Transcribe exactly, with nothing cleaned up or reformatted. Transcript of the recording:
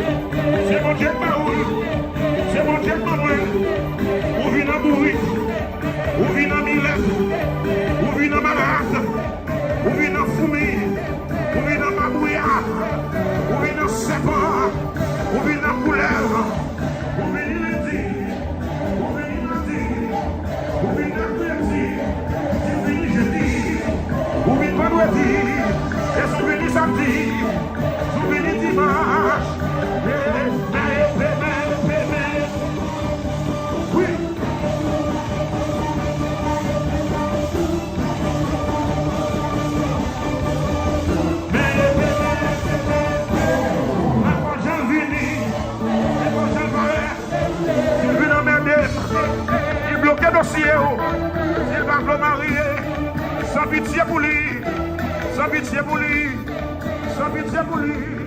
Se Bondye k ba ou l. Se Bondye k ban mwen l. Ou vin an bourik. Ou vin an milèt. Ou vin an malad. Ou vin an foumi. Ou vin an mabouya. Ou vin an sèpan. Ou vin an koulèv. Ou vini lendi. Ou vini madi. Ou vini mèkredi. Si w vini jedi. Ou vini vandredi. E si w vini samdi. Si w vini dimanch. Men, men, men, men, men. Wi. Men, men, men, men, men, men. Mwen pa jan vini. Mwen pa jan parèt. Li vin anmède m. Li bloke dosye w. Li pa vle w marye. San pitye pou li. San pitye pou li. San pitye pou li.